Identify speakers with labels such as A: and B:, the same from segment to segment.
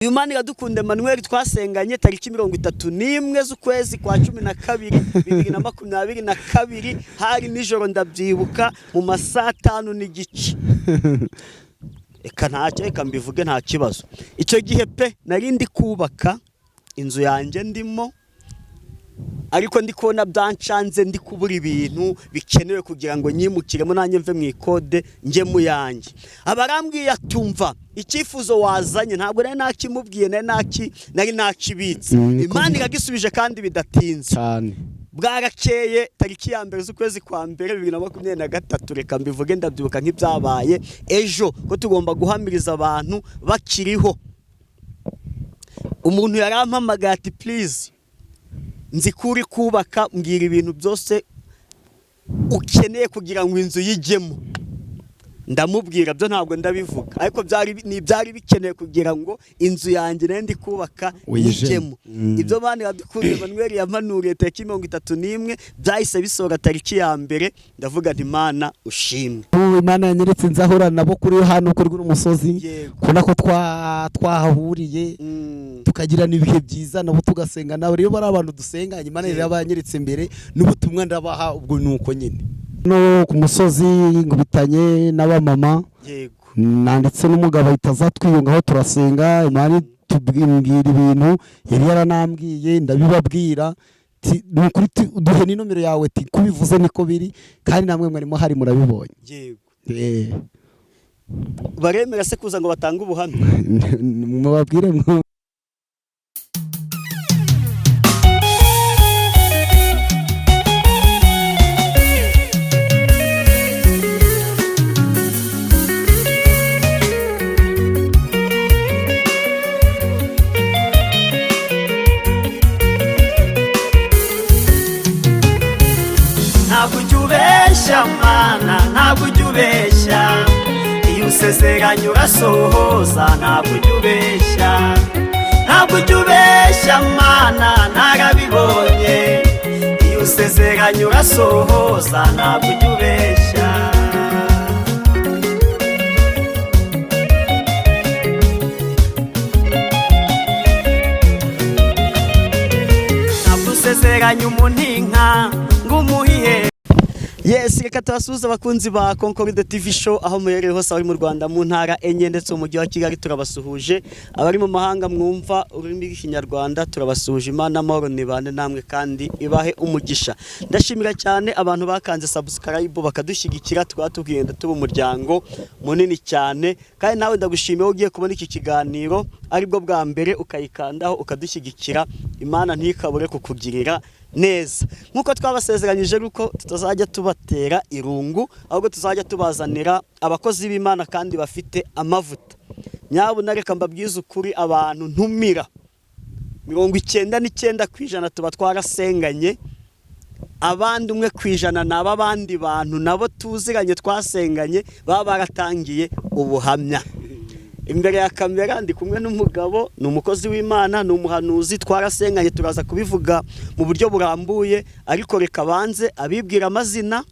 A: Uyu Iradukunda Emmanuel twasenganye tariki 31 z'ukwezi kwa 12 2022, hari nijoro ndabyibuka mu masaa 5:15. Reka ntacyo, reka mbivuge nta kibazo. Icyo gihe pe nari ndi kubaka inzu yanjye ndimo, ariko ndi kubona byancanze, ndi kubura ibintu bikenewe kugira ngo nyimukiremo nanjye mve mu ikode njye mu yanjye. Abarambwiye atumva icyifuzo wazanye, ntabwo nari nakimubwiye, nari nakibitse. Imana iragisubije kandi bidatinze
B: cyane.
A: Bwarakeye tariki ya 1 z'ukwezi kwa 1 2023, reka mbivuge ndabyibuka nk'ibyabaye ejo, ko tugomba guhamiriza abantu bakiriho. Umuntu yarampamagaye ati please nzi ko uri kubaka, mbwira ibintu byose ukeneye kugira ngo inzu yijyemo. Ndamubwira byo ntabwo ndabivuga, ariko byari bikenewe kugira ngo inzu yanjye nari ndi kubaka yijyemo. Ibyo Imana Iradukunda Emmanuel yamanuriye tariki 31 byahise bisohora tariki ya 1. Ndavuga nti Imana ushimwe.
B: Imana yanyeretse nzahura nabo kuri hano kuri runo musozi, kubona ko twahahuriye tukagirana ibihe byiza nabo, tugasenga nabo. Rero bari abantu dusenganye, Imana rero yanyeretse mbere n'ubutumwa ndabaha, ubwo ni uko nyine. No ku musozi nkubitanye n'abamama nanditse n'umugabo ahita azatwiyungaho, turasenga. Imana itubwira ibintu yari yaranambwiye, ndabibabwira. Ni ukuri duhe n'inomero yawe, ti kubivuze niko biri, kandi namwe mwarimo hari murabibonye.
A: Yego. Baremera se kuza ngo batange ubuhamya?
B: Mubabwire ngo
A: Ntabwo ujya ubeshya Mana, ntabwo ujya ubeshya, iyo usezeranye urasohoza. Ntabwo ujya ubeshya, ntabwo ujya ubeshya Mana, narabibonye, iyo usezeranye urasohoza. Ntabwo ujya ubeshya. Ntabwo usezeranye umuntu inka ngo umuhihe. Yes, reka tubasuhuze abakunzi ba Concorde TV Show aho muherereye hose, abari mu Rwanda mu ntara enye ndetse mu mujyi wa Kigali turabasuhuje, abari mu mahanga mwumva ururimi rw'Ikinyarwanda turabasuhuje. Imana amahoro nibane namwe kandi ibahe umugisha. Ndashimira cyane abantu bakanze subscribe bakadushyigikira, tukaba tugenda tuba umuryango munini cyane. Kandi nawe ndagushimiye wowe ugiye kubona iki kiganiro aribwo bwa mbere ukayikandaho ukadushyigikira, Imana ntikabure kukugirira neza. Nk'uko twabasezeranyije yuko tutazajya tubatera irungu, ahubwo tuzajya tubazanira abakozi b'Imana kandi bafite amavuta. Nyabuna reka mbabwize ukuri, abantu ntumira 99% tuba twarasenganye, abandi 1% ni ab'abandi bantu nabo tuziranye twasenganye baba baratangiye ubuhamya. Imbere ya kamera ndi kumwe n'umugabo, ni umukozi w'Imana, ni umuhanuzi, twarasenganye, turaza kubivuga mu buryo burambuye, ariko reka banze abibwira amazina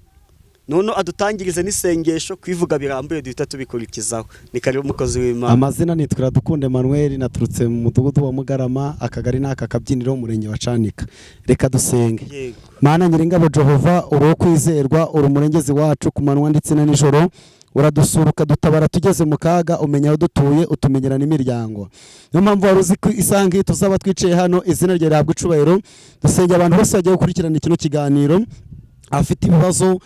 A: none adutangirize n'isengesho, kwivuga birambuye duhita tubikurikizaho. Ni karibu umukozi w'Imana.
B: Amazina nitwa Iradukunda Emmanuel, naturutse mu mudugudu wa Mugarama, akagari n'aka kabyiniro, umurenge wa Cyanika. Reka dusenge.
A: Yego.
B: Mana Nyiringabo Jehova, uri uwo kwizerwa, uri umurengezi wacu ku manywa ndetse na nijoro, uradusura ukadutabara tugeze mu kaga, umenya aho dutuye, utumenyera n'imiryango. Niyo mpamvu wari uzi ko isange tuzaba twicaye hano, izina ryawe rihabwa icubahiro. Dusengera abantu bose bagiye gukurikirana kino kiganiro, abafite ibibazo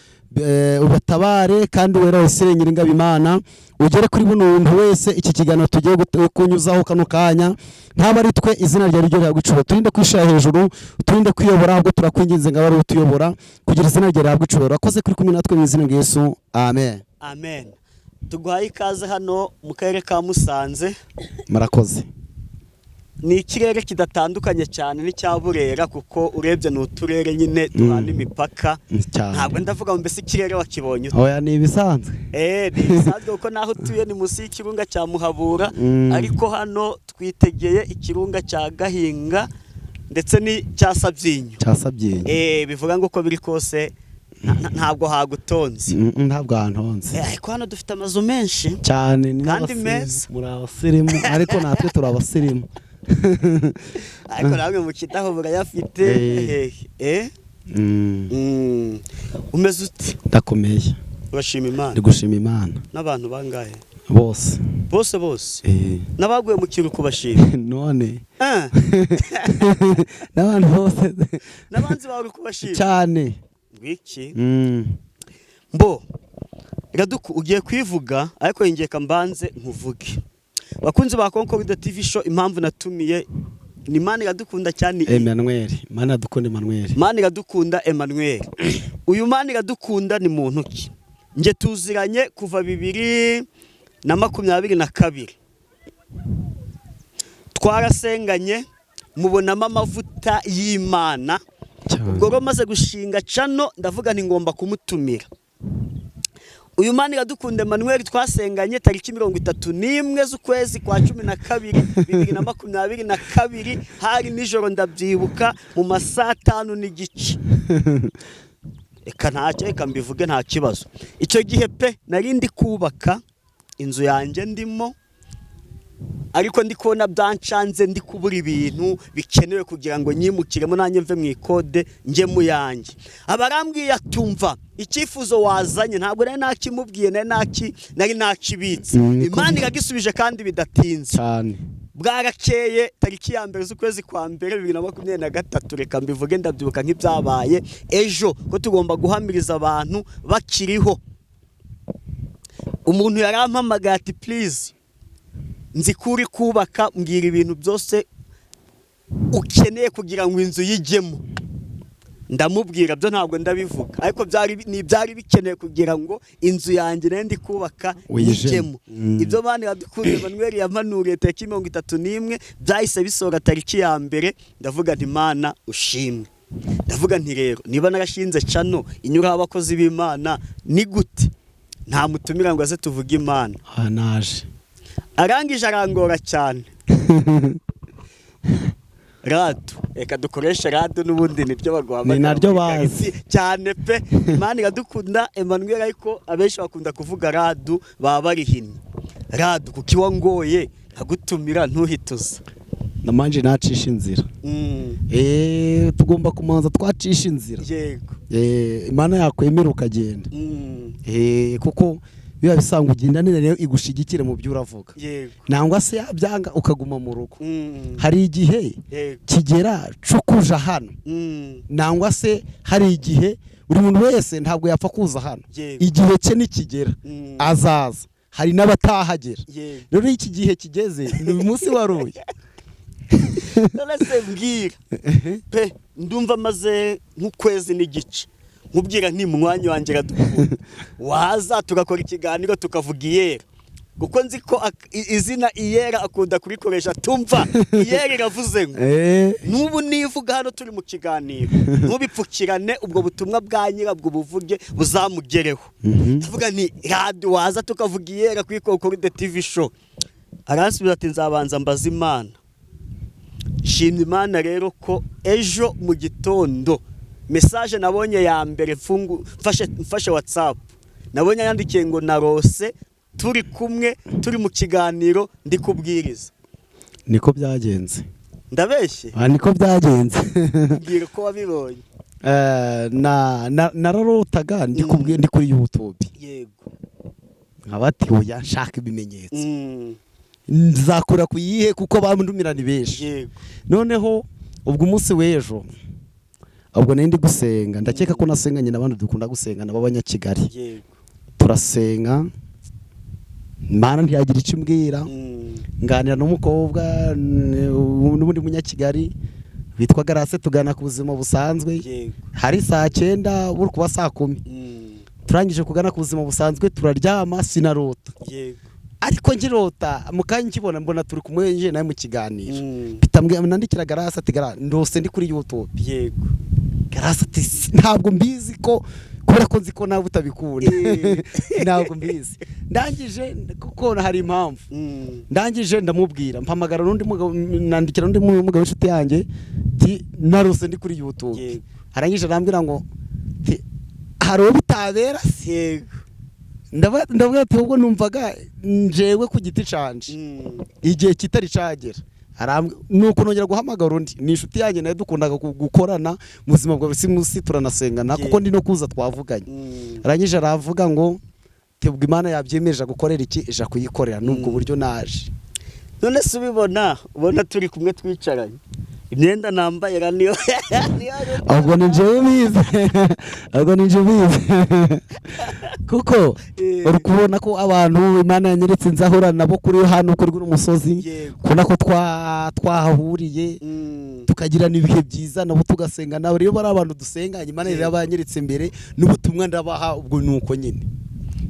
B: ubatabare, kandi wera wese Nyiringabo Imana ugere kuri buno muntu wese iki kiganiro tugiye kunyuzaho kano kanya, ntaba ari twe, izina ryawe ryo rihabwa icubahiro. Turinde kwishira hejuru, turinde kwiyobora, ahubwo turakwinginze ngo abe ari wowe utuyobora kugira izina ryawe rihabwe icubahiro. Urakoze kuri kumwe natwe mu izina rya Yesu, amen.
A: Amen. Tuguhaye ikaze hano mu karere ka Musanze.
B: Murakoze.
A: Ni ikirere kidatandukanye cyane n'icya Burera, kuko urebye ni uturere nyine duhana imipaka.
B: Cyane.
A: Ntabwo ndavuga ngo mbese ikirere wakibonye ute?
B: Oya, ni ibisanzwe.
A: Ni ibisanzwe kuko naho utuye ni munsi y'ikirunga cya Muhabura, ariko hano twitegeye ikirunga cya Gahinga ndetse n'icya Sabyinyo.
B: Cya Sabyinyo.
A: Bivuga ngo uko biri kose Ntabwo hagutonze.
B: Ntabwo hantonze.
A: Ariko hano dufite amazu menshi
B: cyane, ni
A: kandi
B: n'abasirimu.
A: meza.
B: Muri abasirimu, ariko natwe turi abasirimu.
A: Ariko namwe mu Kidaho murayafite.
B: Eh.
A: Eh. Umeze ute?
B: Ndakomeye.
A: Urashima Imana?
B: Ndi gushima Imana.
A: N'abantu bangahe?
B: Bose.
A: Bose bose?
B: Eh.
A: N'abaguye mu kintu kubashima?
B: None
A: Eh,
B: n'abantu bose.
A: N'abanzi bawe uri kubashima?
B: Cyane.
A: Ngwiki mbo Iraduku ugiye kwivuga, ariko yingeka mbanze nkuvuge. Bakunzi ba Concorde TV Show, impamvu natumiye ni Imana iradukunda cyane.
B: Emmanuel, Imana dukunda Emmanuel.
A: Imana iradukunda Emmanuel. Uyu Imana iradukunda ni muntu ki? Nge tuziranye kuva 2022, twarasenganye, mubonamo amavuta y'Imana.
B: Cyane.
A: Ubwo rero maze gushinga channel, ndavuga nti ngomba kumutumira. Uyu Mana iradukunda Emmanuel twasenganye tariki 31 z'ukwezi kwa 12 2022, hari nijoro, ndabyibuka, mu ma saa 5:30. Reka ntacyo, reka mbivuge, nta kibazo. Icyo gihe pe nari ndi kubaka inzu yanjye ndimo, ariko ndi kubona byancanze, ndi kubura ibintu bikenewe kugira ngo nyimukiremo nanjye mve mu ikode njye mu yanjye. Abarambwiye atumva icyifuzo wazanye, ntabwo nari nakimubwiye, nari nakibitse. Imana iragisubije kandi bidatinze.
B: Cyane.
A: Bwarakeye, tariki ya 1 z'ukwezi kwa mbere 2023, reka mbivuge, ndabyibuka nk'ibyabaye ejo, ko tugomba guhamiriza abantu bakiriho. Umuntu yarampamagaye ati: "Please, nzi ko uri kubaka, mbwira ibintu byose ukeneye kugira ngo inzu yijyemo." Ndamubwira, byo ntabwo ndabivuga, ariko byari ni ibyari bikenewe kugira ngo inzu yanjye nari ndi kubaka
B: uyijemo.
A: Ijyemo. Ibyo Mana iradukunda Emmanuel yamanuriye tariki 31 byahise bisohora tariki ya 1. Ndavuga nti: "Mana ushimwe." Ndavuga nti: "Rero niba narashinze channel inyuraho abakozi b'Imana, ni gute ntamutumira ngo aze tuvuge Imana?"
B: Ah, naje.
A: Arangije arangora cyane. Radu, reka dukoreshe radu, n'ubundi niryo baguhamagara
B: Ni naryo
A: muri
B: bazi.
A: quartier. Cyane pe, Imana iradukunda Emmanuel, ariko abenshi bakunda kuvuga radu, baba barihinnye. Radu, kuko iwangoye nkagutumira ntuhituze?
B: Namanje nacisha inzira. Tugomba kumanza twacisha inzira. Imana yakwemera ukagenda. Kuko biba bisanga ugenda neza, rero igushigikire mu byo uravuga. Nangwa se yabyanga ukaguma mu rugo. Hari igihe kigera cyo kuja hano. Nangwa se hari igihe buri muntu wese ntabwo yapfa kuza hano. Igihe cye nikigera azaza, hari n'abatahagera. Rero iyo iki gihe kigeze, ni uyu munsi waruye.
A: None se mbwira pe, ndumva maze nk'ukwezi n'igice nkubwira nti mwanya wanjye iradukunda, waza tugakora ikiganiro tukavuga iyera, kuko nzi ko izina iyera akunda kurikoresha. Tumva iyera iravuze ngo n'ubu nivuga hano turi mu kiganiro, ntubipfukirane, ubwo butumwa bwa nyirabwo buvuge buzamugereho. Ndavuga nti: "Radiyo, waza tukavuga iyera kuri Concorde TV Show?" Aransubiza ati: "Nzabanza mbaze Imana." Shimye Imana rero ko ejo mu gitondo message nabonye ya mbere, mfungu mfashe WhatsApp, nabonye yandikiye ngo: "Narose turi kumwe, turi mu kiganiro, ndi kubwiriza."
B: Niko byagenze.
A: Ndabeshye?
B: Ah, niko byagenze.
A: Mbwira ko wabibonye.
B: Nararotaga ndi kubwi ndi kuri YouTube. Nkaba ati: "Oya, nshaka ibimenyetso. Nzakora ku yihe?" Kuko bandumira ni benshi. Noneho ubwo umunsi w'ejo, ubwo nari ndi gusenga, ndakeka ko nasenganye n'abandi dukunda gusenga nabo abanyakigali. Turasenga, Imana ntiyagira icyo imbwira. Nganira n'umukobwa n'ubundi munyakigali witwa Garase, tugana ku buzima busanzwe. Hari saa 9, buri kuba saa 10. Turangije kugana ku buzima busanzwe, turaryama, sinarota. Ariko nkirota, mu kanya nkibona, mbona turi kumwe nje nawe mu kiganiro. Mpita nandikira Garase ati: "Gara, ndose ndi kuri YouTube." Garase ati: "Ntabwo mbizi, ko kubera ko nzi ko nawe utabikunda." Ntabwo mbizi. Ndangije, kuko hari impamvu. Ndangije ndamubwira, mpamagara n'undi mugabo, nandikira n'undi mugabo w'inshuti yanjye ti: "Narose ndi kuri YouTube." Arangije arambwira ngo ti Hari uwo bitabera se?
A: Yego.
B: Ndavuga ati ahubwo numvaga njewe ku giti canje igihe kitari cagera. Nuko nongera guhamagara undi, ni inshuti yanjye nayo dukundaga gukorana mu buzima bwa buri munsi, turanasengana kuko ndi no kuza twavuganye. Arangije aravuga ngo tebwa Imana yabyemeje gukorera iki, ija kuyikorera nubwo buryo naje.
A: None se ubibona, ubona turi kumwe twicaranye, imyenda nambaye ra niyo
B: Ahubwo ni njyewe ubizi, ahubwo ni njyewe ubizi kuko uri kubona ko abantu Imana yanyeretse nzahura nabo kuri hano kuri guno musozi, kubona ko twahahuriye, tukagirana ibihe byiza nabo, tugasenga nabo. Rero bari abantu dusenganye, Imana rero yabanyeretse mbere n'ubutumwa ndabaha, ubwo ni uko nyine.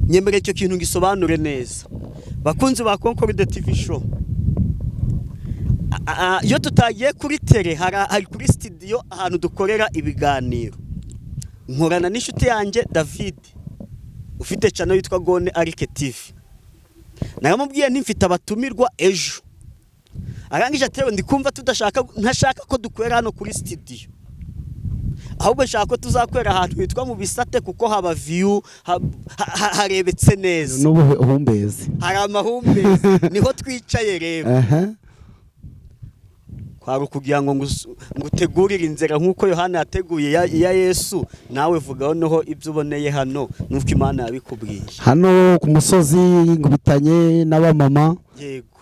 A: Nyemere icyo kintu gisobanure neza, bakunzi ba Concorde TV Show. Iyo tutagiye kuri tele, hari kuri studio ahantu dukorera ibiganiro, nkorana n'inshuti yanjye David ufite channel yitwa Gone Arike TV. Naramubwiye nti mfite abatumirwa ejo. Arangije atewe ndi kumva tudashaka, ntashaka ko dukorera hano kuri studio, ahubwo nshaka ko tuzakorera ahantu hitwa mu Bisate kuko haba view, harebetse neza.
B: N'ubuhumbezi.
A: Hari amahumbezi, niho twicaye rero. Kwari ukugira ngo ngutegurire inzira nk'uko Yohana yateguye iya Yesu. Nawe vuga noneho ibyo uboneye hano n'uko Imana yabikubwiye.
B: Hano ku musozi nkubitanye n'abamama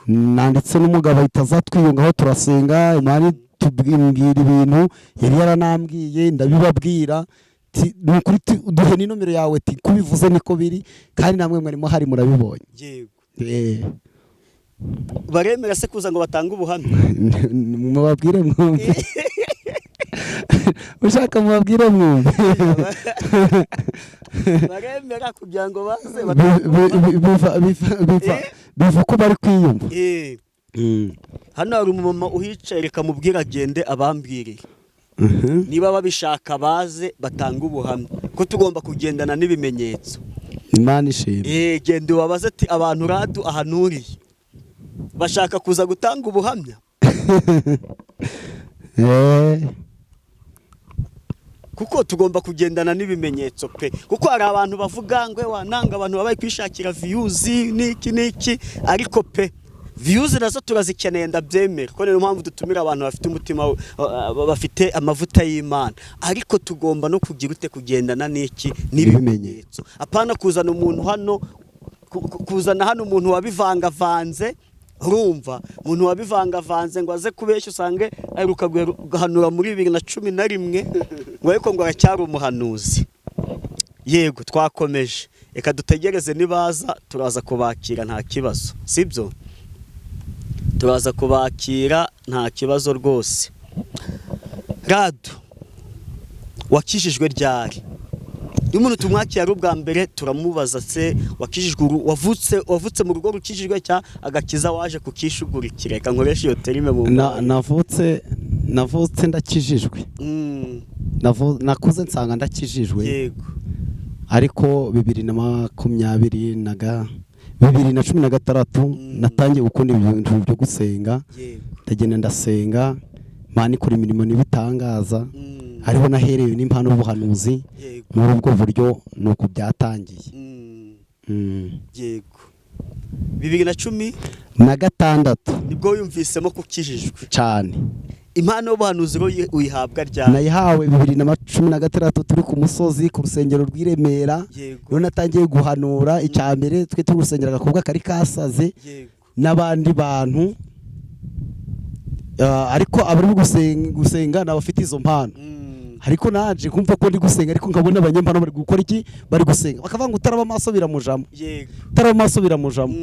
B: nanditse n'umugabo ahita aza twiyungaho, turasenga, Imana itubwira ibintu yari yaranambwiye, ndabibabwira. Ni ukuri duhe n'inomero yawe, ti kubivuze niko biri, kandi namwe mwarimo hari murabibonye.
A: Baremera se kuza ngo batange ubuhamya?
B: Mubabwire mwumve, ushaka mubabwire mwumve.
A: Baremera kugira ngo baze batange ubuhamya?
B: Biva uko bari kwiyumva.
A: Hano hari umumama uhicaye, reka mubwire agende abambwiriye. Niba babishaka baze batange ubuhamya, ko tugomba kugendana n'ibimenyetso.
B: Imana ishimwe.
A: Genda ubabaze ati abantu radu ahanuriye bashaka kuza gutanga ubuhamya. Kuko tugomba kugendana n'ibimenyetso pe, kuko hari abantu bavuga ngo wananga abantu babaye kwishakira views n'iki n'iki, ariko pe views nazo turazikeneye, ndabyemera ko niyo mpamvu dutumira abantu bafite umutima bafite amavuta y'Imana, ariko tugomba no kugira ute, kugendana n'iki, n'ibimenyetso, apana kuzana umuntu hano kuzana hano umuntu wabivangavanze. Urumva umuntu wabivangavanze ngo aze kubeshya, usange aheruka guhanura muri 2011 ngo ariko ngo aracyari umuhanuzi. Yego, twakomeje, reka dutegereze nibaza turaza kubakira nta kibazo, sibyo? Turaza kubakira nta kibazo rwose. Radu, wakijijwe ryari? Iyo umuntu tumwakira ari ubwa mbere turamubaza se wakijijwe wavutse mu rugo rukijijwe cya agakiza waje kukishugurikira? Reka nkoreshe iyo terme mu
B: Navutse ndakijijwe. Nakuze nsanga ndakijijwe. Ariko 2016 natangiye gukunda ibintu byo gusenga. Ndagenda ndasenga, Imana ikora imirimo n'ibitangaza. Hariho nahereye n'impano y'ubuhanuzi. Muri ubwo buryo ni uku byatangiye.
A: Yego, 2016
B: na
A: nibwo wiyumvisemo ko ukijijwe?
B: Cyane.
A: Impano y'ubuhanuzi rero uyihabwa ryari?
B: Nayihawe 2016 turi ku musozi ku rusengero rw'i Remera. Rero natangiye guhanura. Icya mbere twe turi gusengera agakobwa kari kasaze n'abandi bantu. Ariko abari gusenga ni abafite izo mpano. Ariko naje kumva ko ndi gusenga, ariko nkabona abanyempano bari gukora iki, bari gusenga bakavuga ngo utaraba amaso biramujamo. Utaraba amaso biramujamo.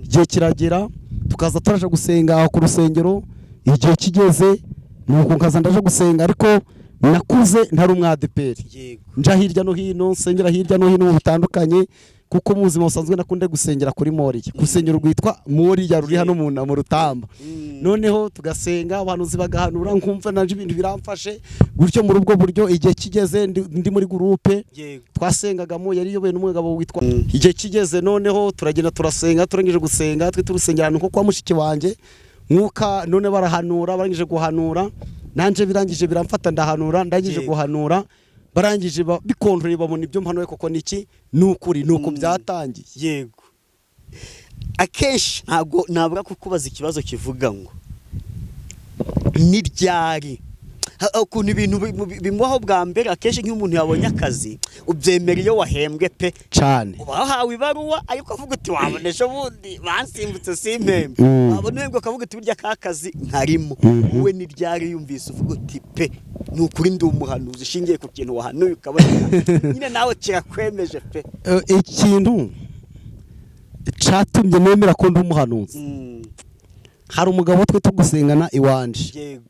B: Igihe kiragera tukaza turaje gusenga aho ku rusengero. Igihe kigeze nuko nkaza ndaje gusenga, ariko nakuze ntari umwadeperi. Nja hirya no hino, nsengera hirya no hino bitandukanye, kuko mu buzima busanzwe nakunde gusengera kuri Moriya, ku rusengero rwitwa Moriya ruri hano mu Rutamba. Noneho tugasenga, abahanuzi bagahanura, nkumva naje ibintu biramfashe gutyo. Muri ubwo buryo igihe kigeze ndi muri groupe twasengagamo, yari iyobowe n'umugabo witwa. Igihe kigeze noneho turagenda turasenga, turangije gusenga twe turusengera ahantu nko kwa mushiki wanjye, mwuka none barahanura, barangije guhanura nanje birangije biramfata, ndahanura, ndangije guhanura. Barangije bikontoreye, babona ibyo mpanuye koko niki, ni ukuri, ni uko byatangiye.
A: Yego, akenshi ntabwo nabura kukubaza ikibazo kivuga ngo ni ryari. Ukuntu ibintu bimubaho bwa mbere, akenshi nk'iyo umuntu yabonye akazi, ubyemera iyo wahembwe pe.
B: Cyane.
A: Uba wahawe ibaruwa, ariko avuga uti: "Wabona ejo bundi bansimbutse simpembe." Wabona uhembwe ukavuga uti: "Burya ka kazi nkarimo." Wowe ni ryari yumvise uvuga uti: "Pe, ni ukuri ndi umuhanuzi," ushingiye ku kintu wahanuye, ukabona nyine nawe kirakwemeje pe?
B: Ikintu cyatumye nemera ko ndi umuhanuzi, hari umugabo twe tugusengana iwanje.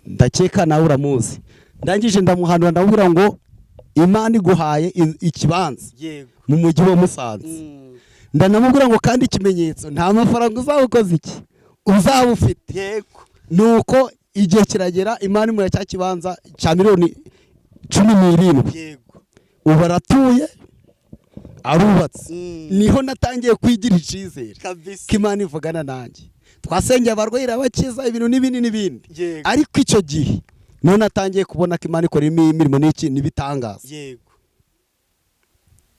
B: Ndakeka nawe uramuzi. Ndangije ndamuhanura, ndamubwira ngo Imana iguhaye ikibanza mu mujyi wa Musanze. Ndanamubwira ngo kandi ikimenyetso, nta mafaranga uzaba ukoze iki, uzaba ufite. Nuko igihe kiragera, Imana imuha cya kibanza cya miliyoni 17. Ubu aratuye, arubatse. Niho natangiye kwigira icyizere ko Imana ivugana nanjye. Twasengeye abarwayi irabakiza, ibintu n'ibindi n'ibindi. Ariko icyo gihe niho natangiye kubona ko Imana ikora imirimo n'iki n'ibitangaza.
A: Yego.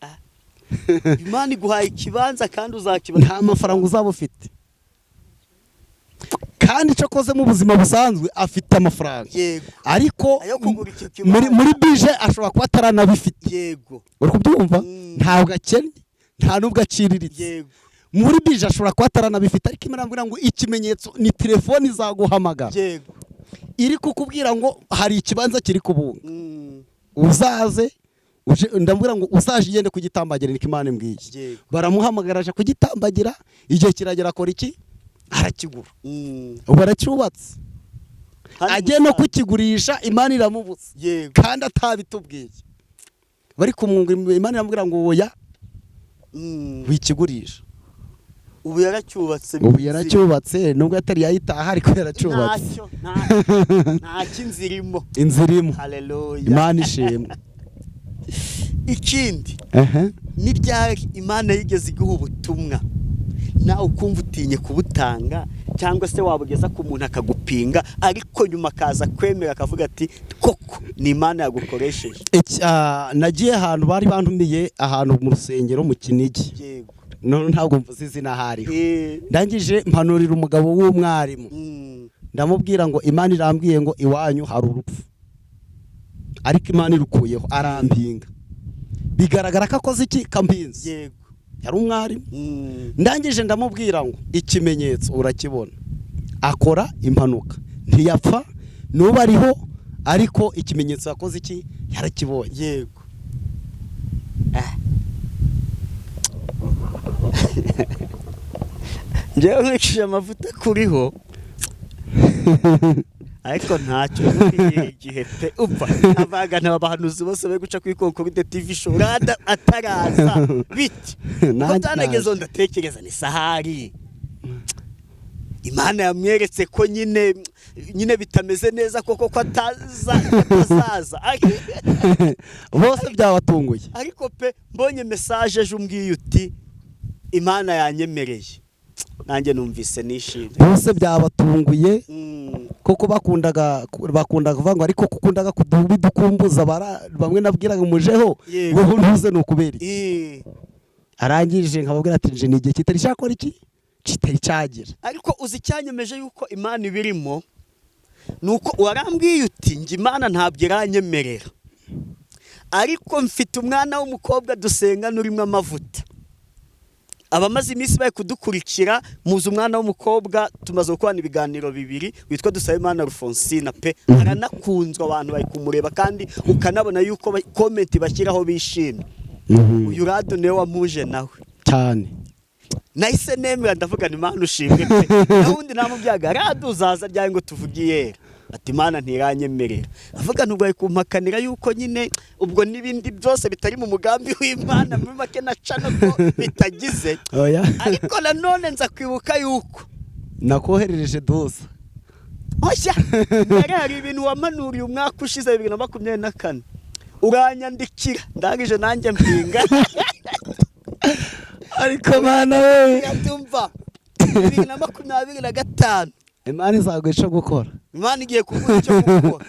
A: Ah. Imana iguhaye ikibanza kandi uzakibona.
B: Nta mafaranga uzaba ufite, kandi icyo akoze mu buzima busanzwe afite amafaranga, ariko
A: Ayo kugura icyo
B: muri
A: kibanza.
B: muri budget ashobora kuba ataranabifite. Uri kubyumva? Ntabwo akennye, nta n'ubwo aciriritse. Muri budget ashobora kuba ataranabifite, ariko Imana irambwira ngo ikimenyetso ni telefoni izaguhamagara iri kukubwira ngo hari ikibanza kiri kubunga, uzaze uje. Ndamubwira ngo uzaje ugende kugitambagira, niko Imana imbwiye. Baramuhamagara, aje kugitambagira, igihe kiragera akora iki? Arakigura. Ubu aracyubatse.
A: Hano
B: Agiye no
A: Musanze.
B: kukigurisha, Imana iramubutse kandi atabitubwiye. Bari kumwunga, Imana iramubwira ngo oya, wikigurisha.
A: Ubu yaracyubatse.
B: Ubu yaracyubatse, nubwo atari yayitaha, ariko yaracyubatse.
A: Ntacyo, ntacyo, inzira irimo.
B: Inzira irimo.
A: Haleluya.
B: Imana ishimwe.
A: Ikindi,
B: Ehe.
A: ni ryari Imana yigeze iguha ubutumwa nawe ukumva utinye kubutanga, cyangwa se wabugeza ku muntu akagupinga, ariko nyuma akaza kwemera akavuga ati: "Koko ni Imana yagukoresheje"?
B: Nagiye ahantu bari bantumiye, ahantu mu rusengero mu Kinigi. None ntabwo mvuze izina aho ariho. Ndangije mpanurira umugabo w'umwarimu. Ndamubwira ngo Imana irambwiye ngo iwanyu hari urupfu, ariko Imana irukuyeho. Arampinga, bigaragara ko akoze iki, kampinzi. Yari umwarimu. Ndangije ndamubwira ngo ikimenyetso urakibona, akora impanuka ntiyapfa, n'ubu ariho, ariko ikimenyetso yakoze iki, yarakibonye.
A: Yego. Njyewe nkurikije amavuta kuriho, ariko ntacyo ntukigire igihe pe, upfa abagana abahanuzi bose bari guca kuri Concorde TV Show rada ataraza biti uko
B: Nanjye
A: byanageze,
B: naje.
A: Ndatekereza ni sahari Imana yamweretse ko nyine nyine bitameze neza koko, ko ataza, atazaza.
B: Bose byabatunguye.
A: Ariko pe, mbonye message ejo umbwiye uti: "Imana yanyemereye," nanjye numvise nishimye.
B: Bose byabatunguye, kuko bakundaga kuvuga ngo ariko kukundaga kudukumbuza bamwe nabwiraga mujeho, wowe ntuze, ni ukubera iki? Arangije nkababwira ati nje ni igihe kitari cyakora iki, kitari cyagira.
A: Ariko uzi icyanyemeje yuko Imana ibirimo? Ni uko warambwiye uti: "Njye Imana ntabwo iranyemerera, ariko mfite umwana w'umukobwa dusengana urimo amavuta." Abamaze iminsi bari kudukurikira muzi umwana w'umukobwa tumaze gukorana ibiganiro bibiri, witwa Dusabimana Alphonsine pe, aranakunzwe, abantu bari kumureba kandi ukanabona yuko comment bashyiraho bishimye. Uyu rado niwe wamuje nawe.
B: Cyane.
A: Nahise nemera, ndavuga ni Imana ushimwe pe. Naho undi namubyaga rado uzaza ryari ngo tuvuge iyera? Ati: "Imana ntiranyemerera." Avuga ntubwo ari kumpakanira yuko nyine ubwo n'ibindi byose bitari mu mugambi w'Imana, muri make na cano ko bitagize.
B: Oya.
A: Ariko nanone nza kwibuka yuko
B: Nakoherereje dusa.
A: Oya, mbere hari ibintu wamanuriye umwaka ushize 2024, uranyandikira, ndangije nanjye mpinga.
B: Ariko Mana we!
A: Iratumva 2025.
B: Imana izaguha icyo gukora.
A: Imana igiye kuguha icyo gukora.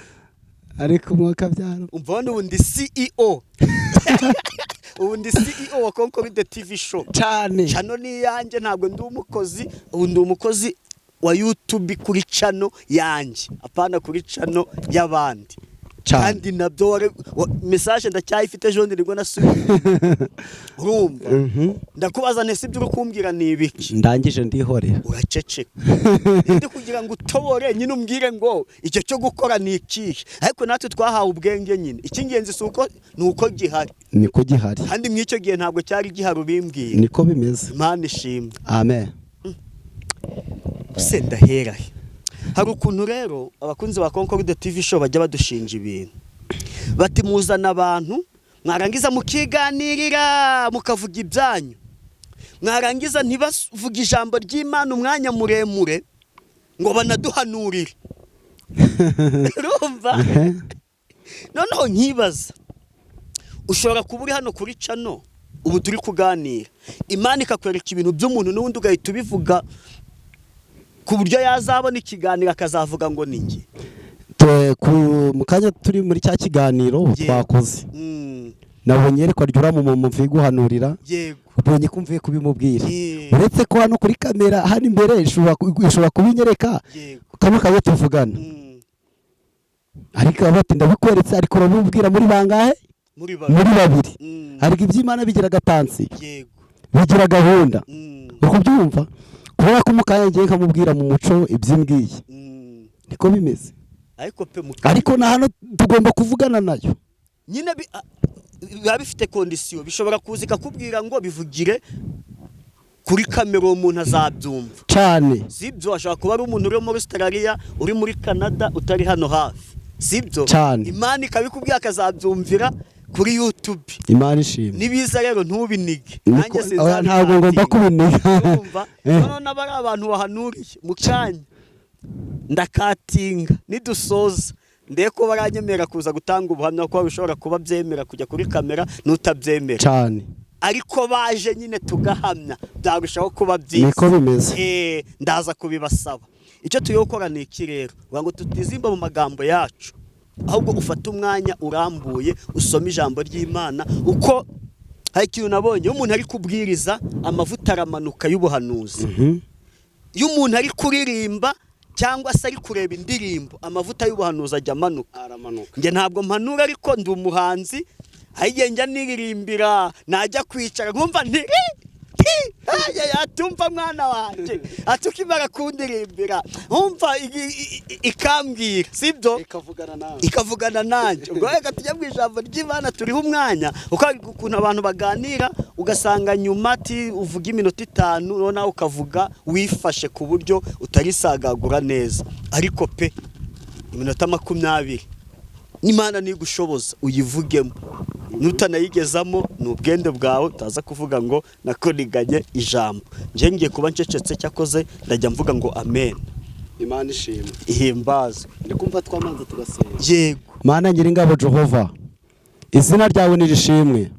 B: Ariko umwuka byaro.
A: Umva hano, ubu ndi CEO, ubu ndi CEO wa Concorde TV Show.
B: Cyane.
A: Channel ni iyanjye, ntabwo ndi umukozi. Ubu ndi umukozi wa YouTube kuri channel yanjye, apana kuri channel y'abandi.
B: Cyane.
A: Kandi nabyo message ndacyayifite, ejo bundi nibwo nasubiye, urumva? Ndakubaza nti: "Si ibyo uri kumbwira ni ibiki?"
B: Ndangije ndihorera.
A: Uraceceka. Ndi kugira ngo utobore nyine, umbwire ngo icyo cyo gukora ni ikihe. Ariko natwe twahawe ubwenge nyine, icy'ingenzi si uko, ni uko gihari.
B: Niko gihari.
A: Kandi muri icyo gihe ntabwo cyari gihari ubimbwira.
B: Niko bimeze.
A: Imana ishimwe.
B: Amen.
A: Se ndahera he? Hari ukuntu rero abakunzi ba Concorde TV Show bajya badushinja ibintu, bati: "Muzana abantu, mwarangiza mukiganirira, mukavuga ibyanyu, mwarangiza ntibavuge ijambo ry'Imana umwanya muremure ngo banaduhanurire." Urumva? Noneho nkibaza, ushobora kuba uri hano kuri channel ubu turi kuganira, Imana ikakwereka ibintu by'umuntu, n'ubundi ugahita ubivuga ku buryo yazabona ikiganiro akazavuga ngo ni njye.
B: Mu kanya turi muri cya kiganiro twakoze, nabonye yerekwa ryura mu muntu mvuye guhanurira. Ubonye ko mvuye kubimubwira. Uretse ko hano kuri kamera hano imbere ishobora kubinyereka kano kanya tuvugana. Ariko bati: "Ndabikweretse, ariko urabibwira muri bangahe?"
A: Muri babiri.
B: Muri babiri. Ariko iby'Imana bigira agatansi, bigira gahunda. Uri kubyumva? Kubera ko mu kanya ngiye nkamubwira mu muco ibyimbwiye. Niko bimeze.
A: Ariko pe mu
B: Ariko na hano tugomba kuvugana nayo.
A: Nyine biba bifite condition, bishobora kuza ikakubwira ngo bivugire kuri kamera, uwo muntu azabyumva.
B: Cyane.
A: Sibyo? Ashobora kuba ari umuntu uri muri Australia, uri muri Canada, utari hano hafi, sibyo?
B: Cyane.
A: Imana ikabikubwira akazabyumvira kuri YouTube.
B: Imana ishimwe.
A: Nibiza rero ntubinige.
B: Niko-
A: Nanjye.
B: Oya, ntabwo ngomba kubiniga.
A: Urumva? Noneho n'aba ari abantu bahanuriye mu kanya, ndakatinga nidusoza, ndebe ko baranyemerera kuza gutanga ubuhamya, ko bishobora kuba byemera kujya kuri kamera n'utabyemera.
B: Cyane.
A: Ariko baje nyine tugahamya, byarushaho kuba byiza.
B: Niko bimeze.
A: Ndaza kubibasaba. Icyo tugiye gukora ni iki rero? Kugira ngo tutizimba mu magambo yacu, ahubwo ufate umwanya urambuye usome ijambo ry'Imana. Uko hari ikintu nabonye, iyo umuntu ari kubwiriza amavuta aramanuka y'ubuhanuzi. Iyo umuntu ari kuririmba cyangwa se ari kureba indirimbo, amavuta y'ubuhanuzi ajya amanuka.
B: Aramanuka.
A: Njye ntabwo mpanura, ariko ndi umuhanzi. Hari igihe njya niririmbira, najya kwicara nkumva nti atumva mwana wanjye ati ukimara kundirimbira nkumva ikambwira, sibyo?
B: Ikavugana nawe.
A: Ikavugana nanjye. Ubwo reka tujya mu ijambo ry'Imana, turiho umwanya, kuko hari ukuntu abantu baganira ugasanga nyuma ati uvuga iminota 5, noneho nawe ukavuga wifashe ku buryo utarisagagura neza. Ariko pe, iminota 20 n'Imana nigushoboza uyivugemo, nutanayigezamo ni ubwende bwawe, utaza kuvuga ngo nakoniganye ijambo. Njye ngiye kuba ncecetse, cyakoze ndajya mvuga ngo amen.
B: Imana ishimwe.
A: Ihimbazwe.
B: Ndi kumva twamanza tugasenga.
A: Yego.
B: Mana Nyiringabo Jehova, izina ryawe nirishimwe.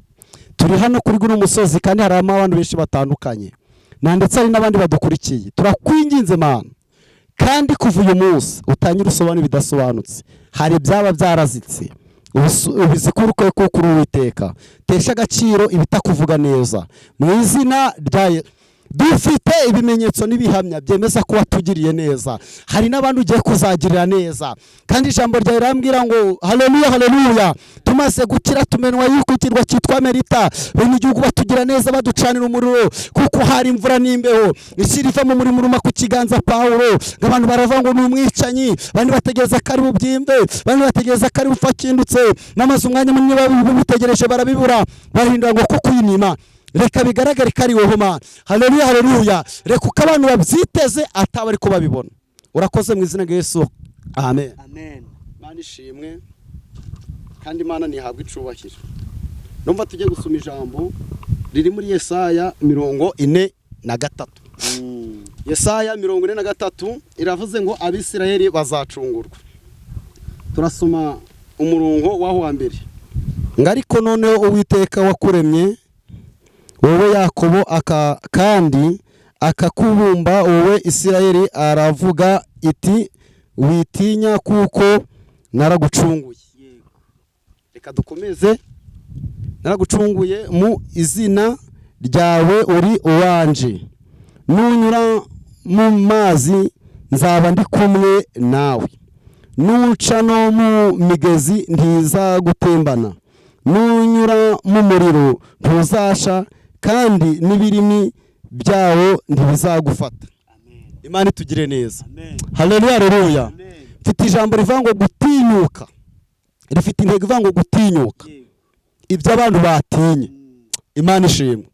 B: Turi hano kuri guno musozi kandi harimo abantu benshi batandukanye na ndetse hari n'abandi badukurikiye. Turakwinginze Mana, kandi kuva uyu munsi utangire usobanura ibidasobanutse. Hari ibyaba byarazitse, ubizikuruke, kuko uri Uwiteka. Tesha agaciro ibitakuvuga neza mu izina rya Dufite ibimenyetso n'ibihamya byemeza ko watugiriye neza, hari n'abandi ugiye kuzagirira neza. Kandi ijambo ryawe rirambwira ngo haleluya, haleluya, tumaze gukira tumenwa yuko ikirwa cyitwa Merita, bene igihugu batugira neza, baducanira umuriro kuko hari imvura n'imbeho. Ishyira iva mu murimo uruma ku kiganza Pawulo, ngo abantu baravuga ngo ni umwicanyi, abandi bategereza ko ari bubyimbe, abandi bategereza ko ari bupfa akindutse. Namaze umwanya munini babitegereje barabibura, barahindura ngo ko kwinima. Reka bigaragare ko ari wowe Mana. Haleluya, haleluya. Reka uko abantu babyiteze ataba ariko babibona. Urakoze mu izina rya Yesu, amen.
A: Amen.
B: Imana ishimwe kandi Imana ntihabwa icubahiro. Numva tujye gusoma ijambo riri muri Yesaya 43. Yesaya 43 iravuze ngo Abisirayeli bazacungurwa. Turasoma umurongo waho wa mbere. Ngo: "Ariko noneho Uwiteka wakuremye wowe Yakobo aka kandi akakubumba wowe Isirayeli, aravuga iti: witinya, kuko Naragucunguye. Reka dukomeze. Naragucunguye mu izina ryawe, uri uwanje. Nunyura mu mazi, nzaba ndi kumwe nawe, nuca no mu migezi, ntizagutembana. Nunyura mu muriro, ntuzasha, kandi n'ibirimi byawo ntibizagufata. Imana itugire neza. Haleluya, haleluya. Mfite ijambo rivuga ngo gutinyuka, rifite intego ivuga ngo gutinyuka ibyo abantu batinye. Imana ishimwe.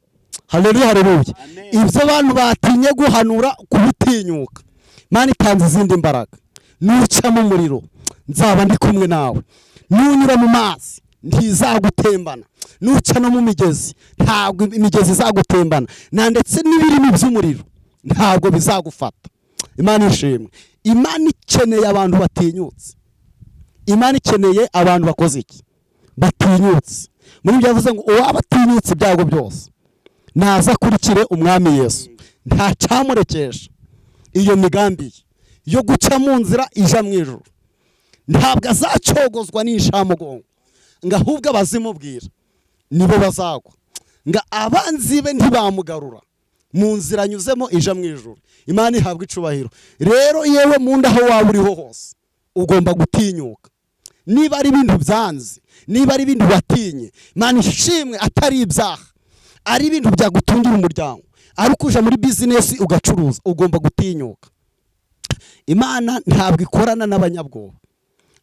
B: Haleluya, haleluya. Ibyo abantu batinye guhanura, kubitinyuka, Imana itanze izindi mbaraga. Nuca mu muriro, nzaba ndi kumwe nawe, nunyura mu mazi, ntizagutembana, nuca no mu migezi, ntabwo imigezi izagutembana, na ndetse n'ibirimi by'umuriro ntabwo bizagufata. Imana ishimwe. Imana ikeneye abantu batinyutse. Imana ikeneye abantu bakoze iki? Batinyutse. Muri ibyo yavuze ngo uwaba atinyutse ibyago byose naza akurikire Umwami Yesu, nta cyamurekesha iyo migambi ye yo guca mu nzira ija mu ijuru. Ntabwo azacogozwa n'inshamugongo, ngo ahubwo abazimubwira nibo bazagwa, ngo abanzi be ntibamugarura mu nzira anyuzemo ija mu ijuru. Imana ihabwa icubahiro. Rero yewe mu nda, aho waba uriho hose, ugomba gutinyuka. Niba ari ibintu byanze, niba ari ibintu watinye, Imana ishimwe, atari ibyaha, ari ibintu byagutungira umuryango, ari ukuja muri bizinesi ugacuruza, ugomba gutinyuka. Imana ntabwo ikorana n'abanyabwoba,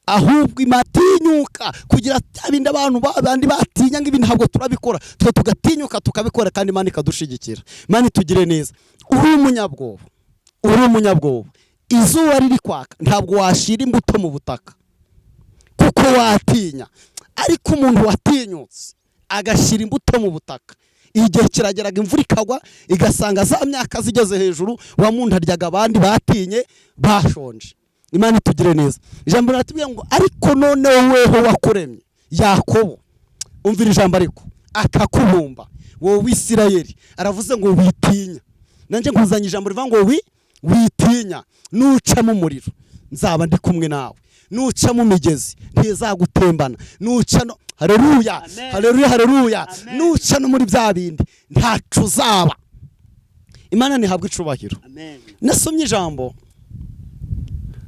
B: ahubwo imatinyuka kugira bya bindi abantu bandi batinya ngo ibi ntabwo turabikora, twe tugatinyuka tukabikora, kandi Imana ikadushigikira. Imana itugire neza. Uri umunyabwoba, uri umunyabwoba, izuba riri kwaka, ntabwo washira imbuto mu butaka kuko watinya. Ariko umuntu watinyutse agashyira imbuto mu butaka, igihe kirageraga imvura ikagwa, igasanga za myaka zigeze hejuru, wa muntu aryaga, abandi batinye bashonje. Imana itugire neza. Ijambo riratubwira ngo ariko noneho weho wakuremye, Yakobo, umvira ijambo, ariko akakubumba wowe Isirayeli, aravuze ngo witinya. Nanjye nkuzanye ijambo rivuga ngo witinya. Nuca mu muriro, nzaba ndi kumwe nawe, nuca mu migezi, ntizagutembana, nuca no, haleluya.
A: Amen.
B: Haleluya, haleluya.
A: Amen.
B: Nuca no muri bya bindi, ntacu uzaba. Imana ntihabwa icubahiro.
A: Amen.
B: Nasomye ijambo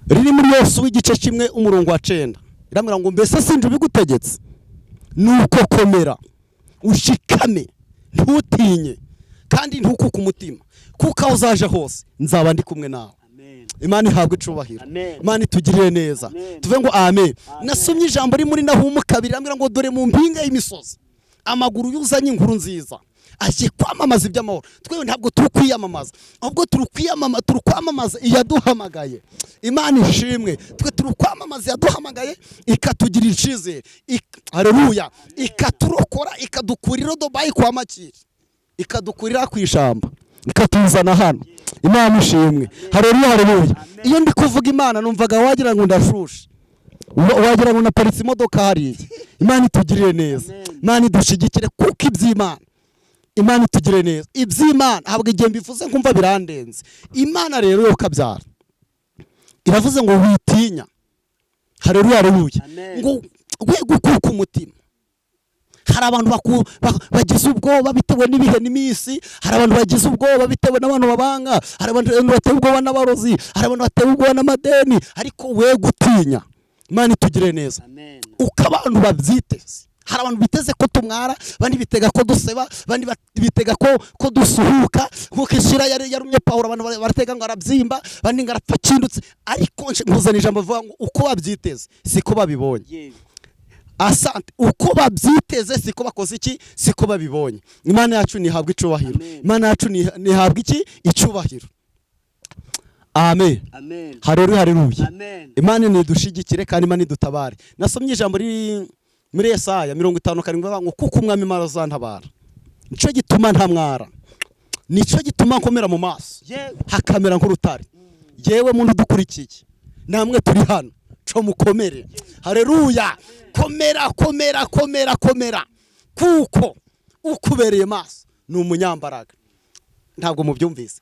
B: riri muri Yosuwa igice 1 umurongo wa 9, irambwira ngo mbese sinje ubigutegetse? Nuko komera, ushikame, ntutinye kandi ntukuke umutima, kuko aho uzaje hose nzaba ndi kumwe nawe.
A: Amen.
B: Imana ihabwe icubahiro.
A: Amen.
B: Imana itugirire neza.
A: Amen.
B: Tuve ngo amen.
A: Amen.
B: Nasomye ijambo riri muri Nahumu 2, irambwira ngo dore mu mpinga y'imisozi amaguru yuzanye inkuru nziza, aje kwamamaza iby'amahoro. Twewe ntabwo turi kwiyamamaza, ahubwo turi kwamamaza iyaduhamagaye. Imana ishimwe. Twe turi kwamamaza iyaduhamagaye, ikatugirira icyizere. Haleluya, ikaturokora, ikadukurira Dubayi kwa Makiri, ikadukurira ku ishyamba, ikatuzana hano. Imana ishimwe. Haleluya, haleluya. Iyo ndi kuvuga Imana, numvaga wagira ngo ndashushe, wagira ngo naparitse imodoka hariya. Imana itugirire neza.
A: Amen.
B: Imana idushigikire, kuko iby'Imana, Imana itugirire neza. Iby'Imana ntabwo igihe mbivuze nkumva birandenze. Imana rero yo kabyara iravuze ngo witinya. Haleluya, haleluya.
A: Amen.
B: Ngo we gukuka umutima. Hari abantu bagize ubwoba bitewe n'ibihe n'iminsi, hari abantu bagize ubwoba bitewe n'abantu babanga, hari abantu batewe ubwoba n'abarozi, hari abantu batewe ubwoba n'amadeni, ariko we gutinya. Imana itugire neza.
A: Amen.
B: Uko abantu babyiteze, hari abantu biteze ko tumwara, abandi bitega ko duseba, abandi bitega ko dusuhuka nk'uko ishira yari yarumye Pawulo. Abantu baratega ngo arabyimba, abandi ngo arapfa akindutse. Ariko nkuzana ijambo rivuga ngo uko babyiteze siko babibonye. Asante. Uko babyiteze siko bakoze iki? Siko babibonye. Imana yacu ntihabwa icubahiro.
A: Amen.
B: Imana yacu ntihabwa iki? Icubahiro. Amen.
A: Amen.
B: Haleluya, haleluya.
A: Amen.
B: Imana nidushigikire kandi Imana idutabare. Nasomye ijambo riri muri Yesaya 57 bavuga ngo kuko Umwami Imana azantabara, nico gituma ntamwara, nico gituma nkomera mu maso hakamera nk'urutare. Yewe muntu udukurikiye, namwe turi hano, co mukomere. Haleluya. Komera, komera, komera, komera, kuko ukubereye maso ni umunyambaraga. Ntabwo mubyumvise.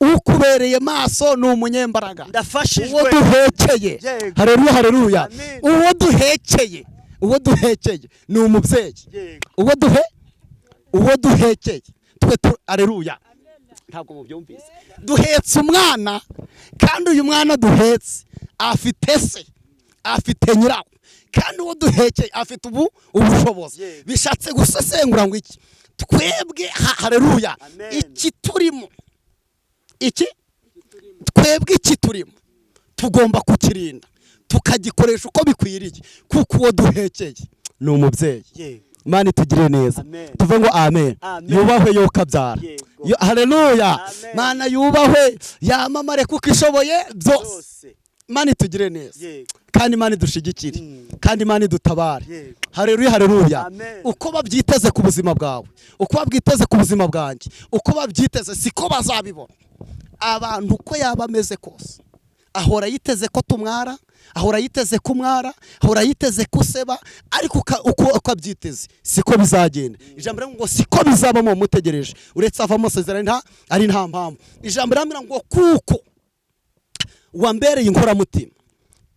B: Ukubereye maso ni umunyembaraga.
A: Ndafashijwe.
B: Uwo duhekeye.
A: Yego.
B: Hareruya, hareruya.
A: Amen.
B: Uwo duhekeye, uwo duhekeye ni umubyeyi. Uwo duhekeye twe tu, areruya, ntabwo mubyumvise. Duhetse umwana, kandi uyu mwana duhetse afite se, afite nyirawo, kandi uwo duhekeye afite ubushobozi. Bishatse gusesengura ngo iki? Twebwe hareruya.
A: Amen.
B: Iki turimo, iki twebwe, iki turimo tugomba kukirinda, tukagikoresha uko bikwiriye, kuko uwo duhekeye ni umubyeyi. Imana itugirire neza.
A: Amen.
B: Tuve ngo amen.
A: Amen.
B: Yubahwe yokabyara. Haleluya.
A: Amen.
B: Mana yubahwe, yamamare, kuko ishoboye byose.
A: Byose.
B: Imana itugire neza. Kandi Imana idushigikire. Kandi Imana idutabare. Haleluya, haleluya.
A: Amen.
B: Uko babyiteze ku buzima bwawe, uko babyiteze ku buzima bwanjye, uko babyiteze siko bazabibona. Abantu uko yaba ameze kose, ahora yiteze ko tumwara, ahora yiteze ko umwara, ahora yiteze ko useba, ariko uko abyiteze siko bizagenda. Ijambo rivuga ngo siko bizaba mu mutegereje, uretse avamo amasezerano nta ari nta mpamvu. Ijambo riramubwira ngo kuko wambereye inkoramutima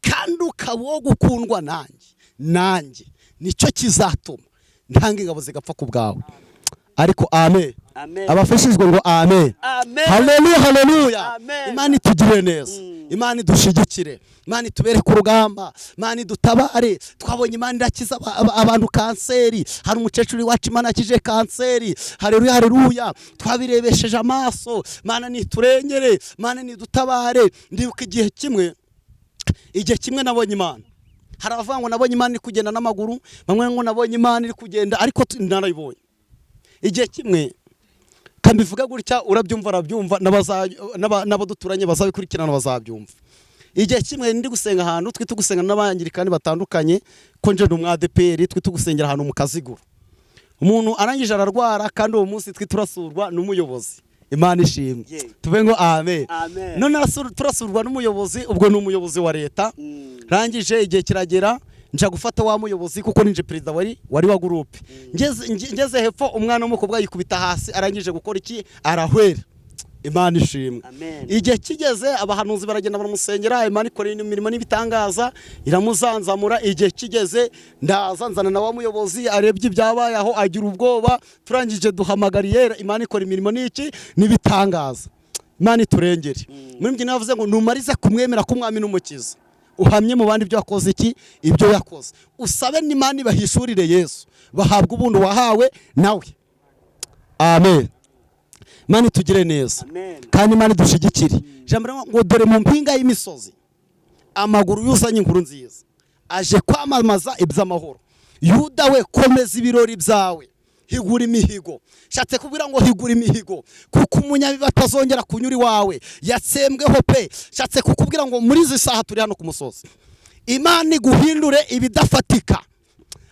B: kandi ukaba uwo gukundwa nanjye, nanjye nicyo kizatuma ntanga ingabo zigapfa ku bwawe. Ariko amen.
A: Amen.
B: Abafashijwe ngo amen.
A: Amen.
B: Haleluya, haleluya.
A: Amen.
B: Imana itugirire neza. Imana idushigikire. Imana itubere ku rugamba. Imana idutabare. Twabonye Imana irakiza abantu kanseri. Hari umukecuru iwacu Imana yakije kanseri. Haleluya, haleluya. Twabirebesheje amaso. Imana niturengere, Imana nidutabare. Ndibuka igihe kimwe nabonye Imana. Hari abavuga ngo nabonye Imana iri kugenda n'amaguru, bamwe ngo nabonye Imana iri kugenda, ariko narayibonye igihe kimwe. Kambivuga gutya, urabyumva, arabyumva, n'abaduturanye bazabikurikirana bazabyumva. Igihe kimwe ndi gusenga ahantu twita gusenga n'abangirikani batandukanye, ko nje ndi umwadeperi, twita gusengera ahantu mu Kaziguro. Umuntu arangije ararwara, kandi uwo munsi twe turasurwa n'umuyobozi. Imana ishimwe. Tuve ngo amen.
A: Amen.
B: None turasurwa n'umuyobozi, ubwo ni umuyobozi wa leta. Rangije igihe kiragera, nja gufata wa muyobozi, kuko ninje perezida wari wa groupe. Ngeze hepfo, umwana w'umukobwa yikubita hasi, arangije gukora iki? Arahwera. Imana ishimwe.
A: Amen.
B: Igihe kigeze, abahanuzi baragenda baramusengera, Imana ikora imirimo n'ibitangaza, iramuzanzamura. Igihe kigeze, ndaza nzana na wa muyobozi, arebye ibyabaye aho agira ubwoba. Turangije duhamagariye, Imana ikora imirimo n'iki n'ibitangaza. Imana iturengere. Muri mbyino yavuze ngo numarize kumwemera k'umwami n'umukiza, uhamye mu bandi ibyo yakoze, iki ibyo yakoze, usabe n'Imana ibahishurire Yesu, bahabwa ubuntu wahawe nawe. Amen. Imana itugire neza.
A: Amen.
B: Kandi Imana idushigikire. Ijambo rivuga ngo dore mu mpinga y'imisozi amaguru yuzanye inkuru nziza, aje kwamamaza iby'amahoro. Yuda we, komeza ibirori byawe, higura imihigo. Shatse kubwira ngo higura imihigo, kuko umunyabibi atazongera kunyura iwawe, yatsembweho pe. Shatse kukubwira ngo muri izi saha turi hano ku musozi, Imana iguhindure ibidafatika.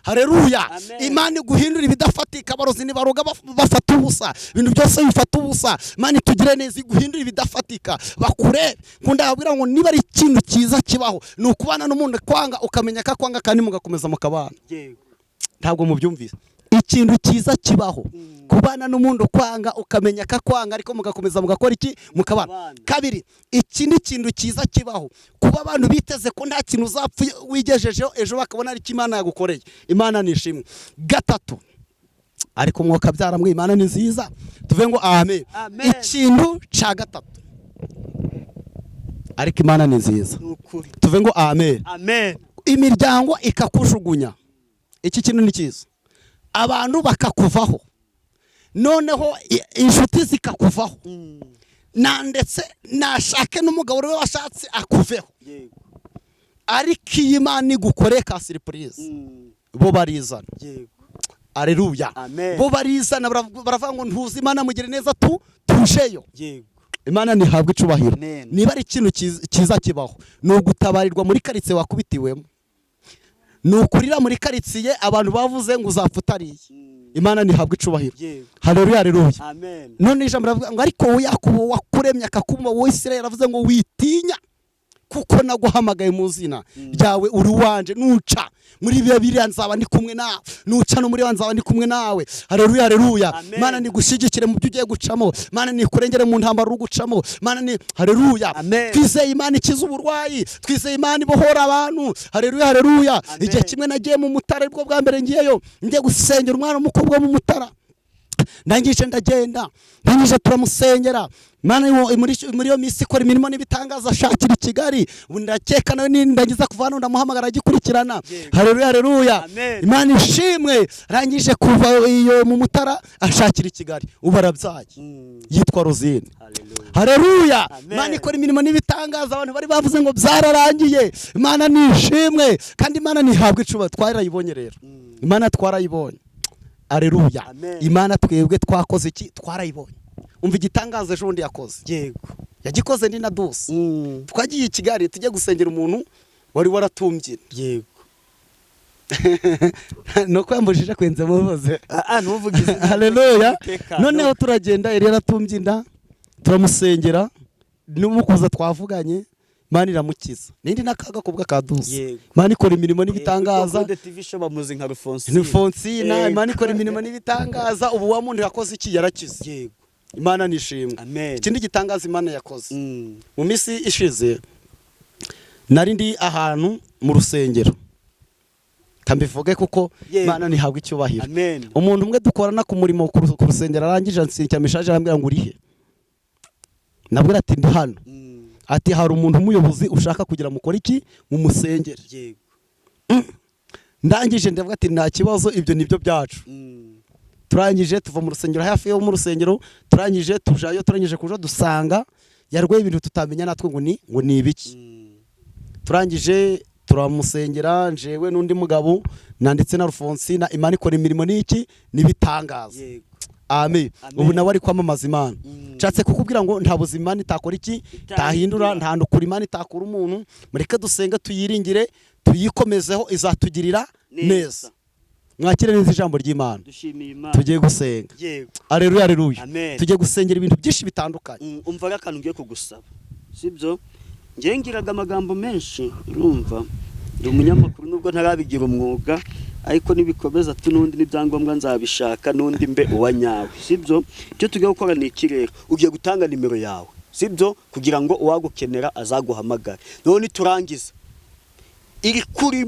B: Hareruya.
A: Amen.
B: Imana iguhindura ibidafatika. Abarozi nibaroga bafata ubusa, ibintu byose bifata ubusa. Imana itugire neza, iguhindura ibidafatika, bakurebe. Nkunda babwira ngo niba ari ikintu cyiza kibaho, ni ukubana n'umuntu kwanga, ukamenya ko akwanga, kandi mugakomeza mukabana. Ntabwo mubyumvise. Ikintu cyiza kibaho, kubana n'umuntu kwanga, ukamenya ko akwanga, ariko mugakomeza mugakora iki? Mukabana.
A: Mukabana.
B: Kabiri, ikindi kintu cyiza kibaho, kuba abantu biteze ko nta kintu uzapfa wigejejeho, ejo bakabona ariko Imana yagukoreye. Imana ni ishimwe. Gatatu, ariko umwuka byaramwe, Imana ni nziza. Tuve ngo amen.
A: Amen.
B: Ikintu cya gatatu, ariko Imana ni nziza.
A: Ni ukuri.
B: Tuve ngo amen.
A: Amen.
B: Imiryango ikakujugunya, iki kintu ni cyiza. Abantu bakakuvaho, noneho inshuti zikakuvaho, na ndetse nashake n'umugabo we washatse akuveho. Ariko iyi Imana igukoreye ka surprise, bo barizana. Aleluya.
A: Amen.
B: Bo barizana, baravuga ngo ntuzi Imana mugire neza tu tujeyo. Imana ntihabwe icubahiro.
A: Amen.
B: Niba ari ikintu cyiza kibaho, ni ugutabarirwa muri karitsiye wakubitiwemo, ni ukurira muri karitsiye abantu bavuze ngo uzapfa utariye. Imana ntihabwe icubahiro. Haleluya, haleluya.
A: Amen.
B: None ijambo riravuga ngo ariko wowe Yakobo, wakuremye akakumva wowe Isirayeli, yaravuze ngo witinya, Kuko naguhamagaye mu zina ryawe, uri wanje. Nuca muri biya biriya, nzaba ndi kumwe nawe. Nuca no muri nzaba ndi kumwe nawe. Haleluya, haleluya.
A: Amen.
B: Mana nigushyigikire mu byo ugiye gucamo. Mana nikurengere mu ntambara uri gucamo. Mana ni haleluya.
A: Amen.
B: Twizeye Imana ikiza uburwayi, twizeye Imana ibohora abantu. Haleluya, haleluya.
A: Amen.
B: Igihe kimwe nagiye mu Mutara, aribwo bwa mbere ngiyeyo, ngiye gusengera umwana w'umukobwa wo mu Mutara. Ndangije ndagenda, ndangije turamusengera. Imana muri iyo minsi ikora imirimo n'ibitangaza, ashakira i Kigali. Ubu ndakeka nawe nindangiza kuva hano ndamuhamagara agikurikirana.
A: Yego.
B: Haleluya, haleluya.
A: Amen.
B: Imana ishimwe. Arangije kuva iyo mu Mutara ashakira i Kigali, ubu arabyaye, yitwa Rosine.
A: Haleluya.
B: Haleluya.
A: Amen.
B: Imana ikora imirimo n'ibitangaza. Abantu bari bavuze ngo byararangiye. Imana nishimwe kandi Imana ntihabwa icuba. Twarayibonye rero, Imana twarayibonye. Aleluya.
A: Amen.
B: Imana twebwe twakoze iki? Twarayibonye. Umva igitangaza ejo bundi yakoze. Yagikoze ndi na dusi. Twagiye i Kigali tujye gusengera umuntu wari waratumbye. Nuko yambujije kwenze muvuze.
A: Ah, ah, ntuvuge izina.
B: Haleluya.
A: Umutekano.
B: Noneho turagenda, yari yaratumbye inda, turamusengera n'umukuza twavuganye, Imana iramukiza. Nindi n'akagakobwa ka dusi. Imana ikora imirimo n'ibitangaza.
A: Kuri TV Show bamuzi nka Alphonsine.
B: Ni Fonsina. Imana ikora imirimo n'ibitangaza. Ubu wa muntu yakoze iki? Yarakize. Imana nishimwe.
A: Amen.
B: Ikindi gitangaza Imana yakoze, mu minsi ishize nari ndi ahantu mu rusengero, kambivuge kuko Imana ntihabwa icyubahiro.
A: Amen.
B: Umuntu umwe dukorana ku murimo ku rusengero arangije ansinyikira message, arambwira ngo: "Urihe?" Nabwira ati: "Ndi hano." Ati: "Hari umuntu umuyobozi ushaka kugira mukore iki? Mu musengere." Ndangije ndavuga ati: "Nta kibazo, ibyo nibyo byacu." Turangije tuva mu rusengero, hafi yo mu rusengero, turangije tujayo. Turangije kuja dusanga yarwaye ibintu tutamenya natwe ngo ni ibiki. Turangije turamusengera, njewe n'undi mugabo na ndetse na Alphonsina. Imana ikora imirimo n'iki? N'ibitangaza. Amen.
A: Amen.
B: Ubu nawe ari kwamamaza Imana. Nshatse kukubwira ngo nta buzima Imana itakora iki? Itahindura. Nta nukuri Imana itakura umuntu. Mureke dusenge, tuyiringire, tuyikomezeho, izatugirira neza. Mwakire neza ijambo ry'Imana.
A: Dushimiye Imana.
B: Tugiye gusenga. Aleluya, aleluya.
A: Amen.
B: Tugiye gusengera ibintu byinshi bitandukanye.
A: Umva rero akantu ngiye kugusaba, sibyo? Ngiye ngiraga amagambo menshi, urumva ndi umunyamakuru nubwo ntarabigira umwuga, ariko nibikomeza tu n'undi n'ibyangombwa nzabishaka n'undi mbe uwa nyawe, sibyo? Icyo tugiye gukora ni iki rero? Ugiye gutanga nimero yawe, sibyo? Kugira ngo uwagukenera azaguhamagare. Noneho niturangiza iri kuri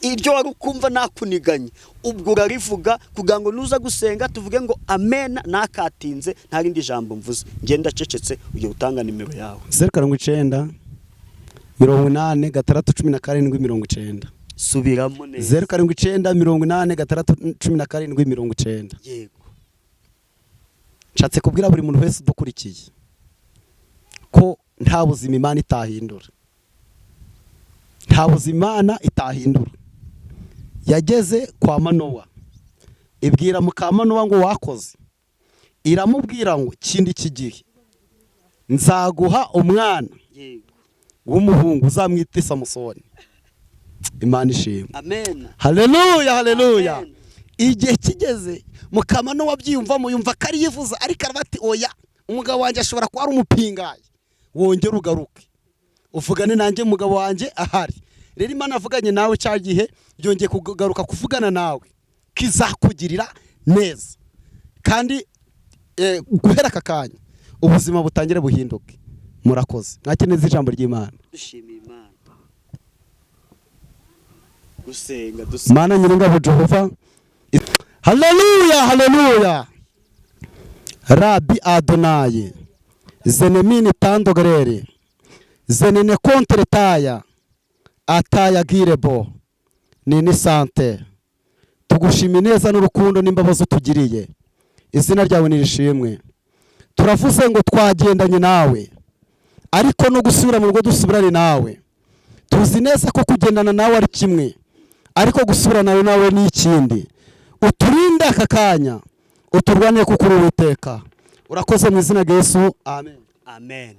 A: iryo wari ukumva nakuniganye, ubwo urarivuga kugira ngo nuza gusenga tuvuge ngo amena. Nakatinze, nta rindi jambo mvuze, ngenda acecetse. Ugiye gutanga nimero yawe.
B: 0798 6 17 90.
A: Subiramo neza.
B: 0798 6 17 90. Nshatse kubwira buri muntu wese udukurikiye ko nta buzima Imana itahindura, nta buzima Imana itahindura. Yageze kwa Manowa, ibwira muka Manowa ngo wakoze, iramubwira ngo kindi iki gihe nzaguha umwana w'umuhungu, uzamwite Samusoni. Imana ishimwe.
A: Amen.
B: Haleluya, haleluya.
A: Amen.
B: Igihe kigeze mukamano wabyiyumvamo, yumva ko ariyivuza, ariko aravuga ati: "Oya, umugabo wanjye ashobora kuba ari umupingayi, wongere ugaruke uvugane nanjye umugabo wanjye ahari." Rero Imana avuganye nawe cya gihe, yongeye kugaruka kuvugana nawe kizakugirira neza. Kandi guhera aka kanya ubuzima butangire buhinduke. Murakoze, mwakire ijambo ry'Imana.
A: Dushimiye Imana. Gusenga dusenga.
B: Mana Nyiringabo Jehova, haleluya, haleluya. Rabi Adonayi zenemini tandogerere zenene kontre taya ataya girebo nini sante. Tugushima neza n'urukundo n'imbabazi utugiriye. Izina ryawe nirishimwe. Turavuze ngo twagendanye nawe, ariko no gusubira mu rugo dusubirane nawe. Tuzi neza ko kugendana nawe ari kimwe, ariko gusubirana nawe ni ikindi. Uturinde aka kanya, uturwanire kuko uri Uwiteka. Urakoze mu izina rya Yesu, amen.
A: Amen.